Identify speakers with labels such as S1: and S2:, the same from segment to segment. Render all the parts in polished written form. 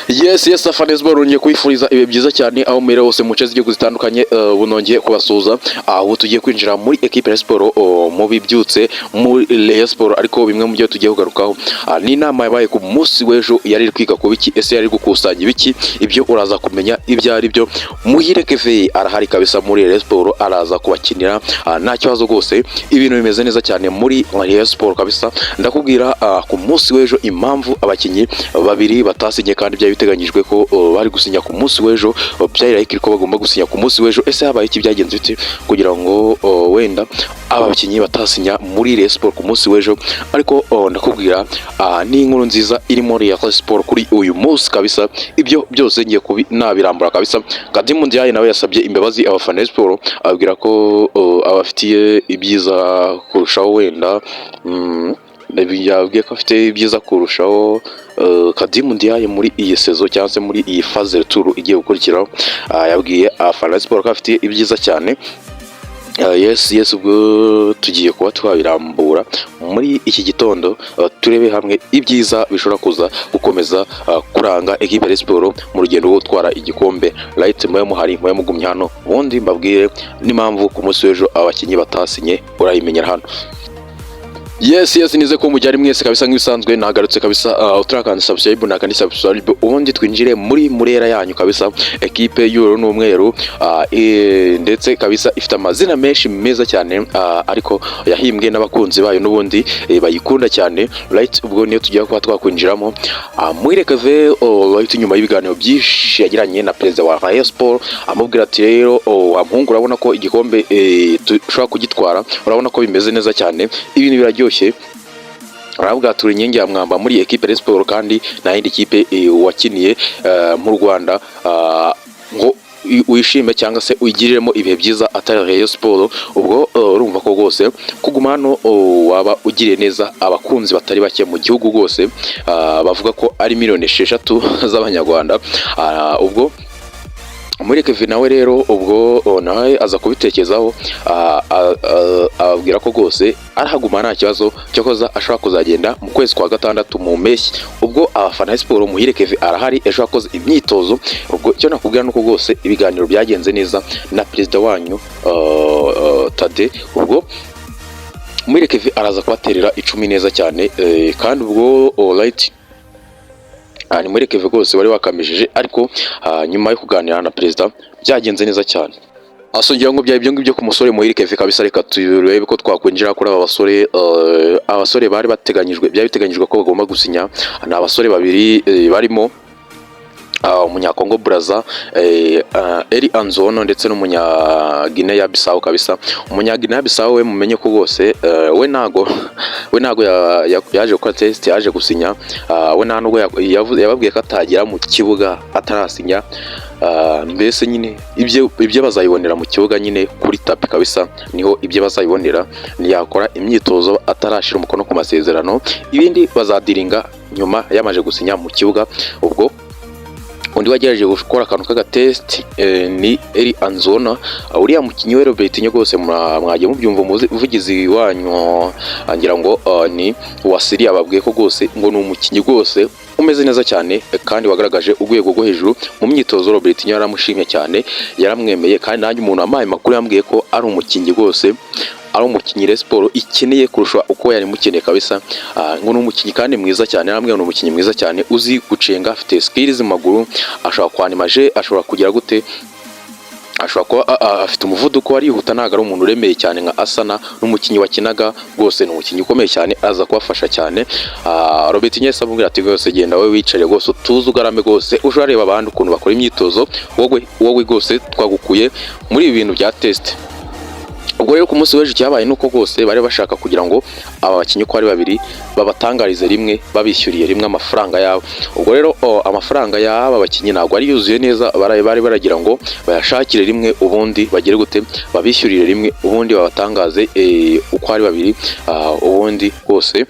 S1: Yes, afana Sport, ngiye kwifuriza ibihe byiza cyane aho muherereye hose mu nce z'igihugu zitandukanye. Ubu nongeye kubasuhuza, aho tugiye kwinjira muri equipe ya siporo mu bibyutse muri Rayon Sport. Ariko bimwe mu byo tugiye kugarukaho ni inama yabaye ku munsi w'ejo. Yari iri kwiga ku biki? Ese yari gukusanya ibiki? Ibyo uraza kumenya ibyo ari byo. Muhire Kevin arahari kabisa muri Rayon Sport, araza kubakinira, nta kibazo rwose, ibintu bimeze neza cyane muri Rayon Sport kabisa. Ndakubwira ku munsi w'ejo impamvu abakinnyi babiri batasinye kandi byari biteganyijwe ko bari gusinya ku munsi w'ejo, byari likely ko bagomba gusinya ku munsi w'ejo. Ese habaye iki? Byagenze bite kugira ngo wenda aba bakinnyi batasinya muri Rayon Sport ku munsi w'ejo? Ariko ndakubwira ni inkuru nziza iri muri Rayon Sport kuri uyu munsi kabisa. Ibyo byose ngiye kubi nabirambura kabisa. Kadimu Ndiaye nawe yasabye imbabazi abafana ba Sport, ababwira ko abafitiye ibyiza kurushaho wenda. Yabwiye ko afite ibyiza kurushaho Kadimu Ndiaye muri iyi saison cyangwa se muri iyi phase retour igiye gukurikiraho. Yabwiye abafana ba Sport ko afite ibyiza cyane. Yes, ubwo tugiye kuba twabirambura muri iki gitondo, turebe hamwe ibyiza bishobora kuza gukomeza kuranga equipe ya Sport mu rugendo rwo gutwara igikombe. Right, mube muhari, mube mugumye hano, ubundi mbabwire n'impamvu ku munsi w'ejo abakinnyi batasinye, urayimenyera hano. Yes, nize ko mujyari mwese kabisa. Nk'ibisanzwe nagarutse kabisa. Utarakanda subscribe, nakandi subscribe, ubundi twinjire muri murera yanyu kabisa. Ekipe y'ubururu n'umweru, ndetse kabisa ifite amazina menshi meza cyane, ariko yahimbwe n'abakunzi bayo n'ubundi bayikunda cyane. Right, ubwo niyo tugiye kuba twakwinjiramo. Muhire Kevin, right, nyuma y'ibiganiro byinshi yagiranye na perezida wa Rayon Sport, amubwira ati: "Rero, wa muhungu, urabona ko igikombe dushobora kugitwara, urabona ko bimeze neza cyane, ibintu biraryoshye." Aravuga: "Turi inkingi ya mwamba muri ekipe ya siporo, kandi nta yindi kipe wakiniye mu Rwanda ngo wishime cyangwa se uyigiriremo ibihe byiza atari Rayon Sport." Ubwo urumva ko rwose kuguma hano waba ugiriye neza abakunzi batari bake mu gihugu rwose, bavuga ko ari miliyoni 6 z'abanyarwanda. Ubwo muri Kevin nawe rero, ubwo nawe aza kubitekerezaho, ababwira ko rwose arahaguma nta kibazo, cyokoza ashobora kuzagenda mu kwezi kwa gatandatu mu mpeshyi. Ubwo abafana ba siporo, Muhire Kevin arahari, ejo yakoze imyitozo. Ubwo icyo nakubwira nuko rwose ibiganiro byagenze neza na perezida wanyu Tade. Ubwo Muhire Kevin araza kubaterera icumi neza cyane, kandi ubwo right, ni muri Kevin rwose wari wakamishije, ariko nyuma yo kuganira na perezida byagenze neza cyane. Aso ngira ngo byari ibyo ngibyo ku musore Muhire Kevin kabisa. Reka turebe ko twakwinjira kuri aba basore. Abasore bari bateganyijwe, byari biteganyijwe ko bagomba gusinya, ni abasore babiri, barimo umunyakongo Braza Eli Anzono ndetse n'umunya Guinea Bissau kabisa. Umunya Guinea Bissau we mumenye ko rwose we nago yaje gukora test, yaje gusinya. We nta nubwo yababwiye ko atagera mu kibuga atarasinya. Mbese nyine ibyo bazayibonera mu kibuga nyine kuri tapis kabisa, niho ibyo bazayibonera. Ntiyakora imyitozo atarashyira umukono ku masezerano, ibindi bazadiringa nyuma yamaze gusinya mu kibuga. Ubwo undi wagerageje gukora akantu k'agatest ni Eli Anzona, uriya mukinnyi we Robertinho rwose mwagiye mubyumva, umuvugizi wanyu ngira ngo ni Wasiri, yababwiye ko rwose ngo ni umukinnyi rwose umeze neza cyane, kandi wagaragaje urwego rwo hejuru mu myitozo. Robertinho yaramushimye cyane, yaramwemeye, kandi nanjye umuntu wampaye amakuru yambwiye ko ari umukinnyi rwose, ari umukinnyi Rayon Sport ikeneye kurusha uko yari mukeneye kabisa. Ngo ni umukinnyi kandi mwiza cyane, yarambwiye ngo ni umukinnyi mwiza cyane uzi gucenga, afite skills mu maguru, ashobora kwanimaje, ashobora kugira gute, ashobora kuba afite umuvuduko, arihuta, ntabwo ari umuntu uremeye cyane nka Asana n'umukinnyi wakinaga. Rwose ni umukinnyi ukomeye cyane, aza kubafasha cyane. Robert Nyese amubwira ati: "Rwose genda wowe wicare rwose utuze ugarame rwose, uje urareba abandi ukuntu bakora imyitozo, wowe rwose twagukuye muri ibi bintu bya test." Ubwo rero ku munsi w'ejo icyabaye ni uko rwose bari bashaka kugira ngo aba bakinnyi uko ari babiri babatangarize rimwe, babishyuriye rimwe amafaranga yabo. Ubwo rero amafaranga y'aba bakinnyi ntabwo ari yuzuye neza, bari baragira ngo bayashakire rimwe, ubundi bagere gute, babishyurire rimwe, ubundi babatangaze uko ari babiri, ubundi rwose.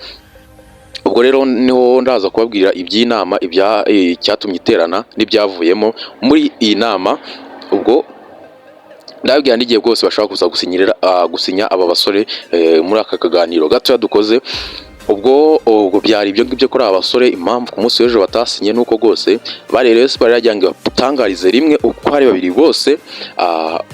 S1: Ubwo rero niho ndaza kubabwira iby'inama, ibya icyatumye iterana n'ibyavuyemo muri iyi nama. Ubwo ndababwira n'igihe rwose bashobora kuza gusinyira, gusinya aba basore, muri aka kaganiro gatoya dukoze. Ubwo byari ibyo ngibyo kuri aba basore. Impamvu ku munsi w'ejo batasinye nuko rwose bari Rayon Sport yagira ngo ibatangarize rimwe uko ari babiri bose,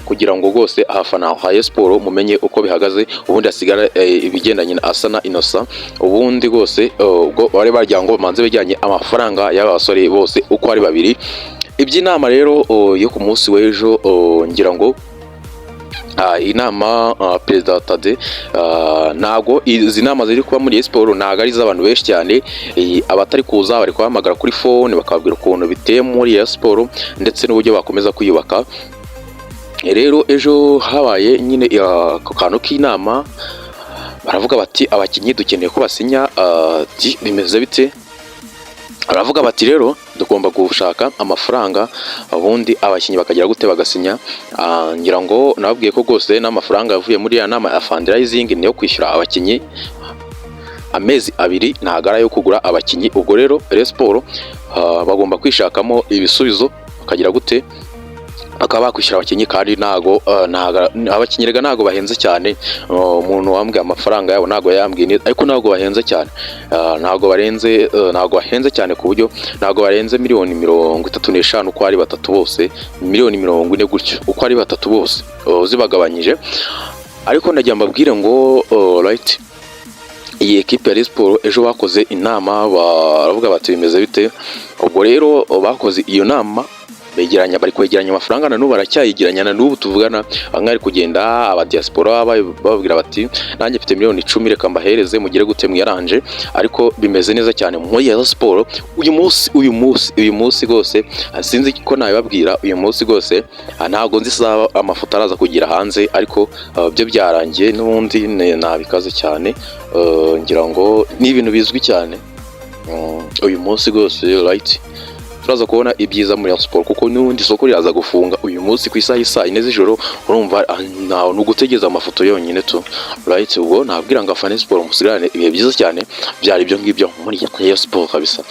S1: kugira ngo rwose abafana ba Rayon Sport mumenye uko bihagaze, ubundi hasigara ibigendanye na Asana Innocent. Ubundi rwose ubwo bari bagira ngo bamanze bijyanye amafaranga y'aba basore bose uko ari babiri. Iby'inama rero yo ku munsi w'ejo, ngira ngo inama Perezida Tade, ntago izi nama ziri kuba muri siporo, ntago ari iz'abantu benshi cyane. Abatari kuza bari kubahamagara kuri phone, bakababwira ukuntu biteye muri iyi siporo ndetse n'uburyo bakomeza kwiyubaka. Rero ejo habaye nyine ako kantu k'inama, baravuga bati: "Abakinnyi dukeneye ko basinya." Bimeze bite? Baravuga bati: "Rero tugomba gushaka amafaranga, ubundi abakinnyi bakagira gute? Bagasinya." Ngira ngo nababwiye ko rwose n'amafaranga yavuye muri ya nama ya fundraising niyo kwishyura abakinnyi amezi 2, ntabwo ari ayo kugura abakinnyi. Ubwo rero Rayon Sport bagomba kwishakamo ibisubizo, bakagira gute? Bakaba bakwishyura abakinnyi. Kandi ntago abakinnyi rega ntago bahenze cyane. Umuntu wambwiye amafaranga yabo ntago yambwiye neza, ariko ntago bahenze cyane. Ntago barenze, ntago bahenze cyane ku buryo ntago barenze miliyoni 35 uko ari batatu bose, miliyoni 40 gutyo uko ari batatu bose zibagabanyije. Ariko ndagira mbabwire ngo right, iyi ekipe ya Rayon Sport ejo bakoze inama, baravuga bati: "Bimeze bite?" Ubwo rero bakoze iyo nama begeranya, bari kwegeranya amafaranga, na n'ubu baracyayegeranya, na n'ubu tuvugana. Bamwe bari kugenda aba diaspora bababwira bati: "Nanjye mfite miliyoni 10, reka mbahereze, mugire gute? Mwiyaranje." Ariko bimeze neza cyane muri Rayon Sport uyu munsi, uyu munsi, uyu munsi rwose. Sinzi ko nabibabwira uyu munsi rwose, ntabwo nzi isaha amafoto araza kugira hanze, ariko byo byarangiye n'ubundi nabikaze cyane. Ngira ngo ni ibintu bizwi cyane. Uyu munsi rwose, right, turaza kubona ibyiza muri Rayon Sport, kuko n'ubundi isoko riraza gufunga uyu munsi ku isaha y'isaa 4 z'ijoro. Urumva ntawe ni ugutegereza amafoto yonyine tu. Right, ubwo nabwira ngo afane siporo musigarane ibihe byiza cyane. Byari ibyo ngibyo muri Rayon Sport kabisa.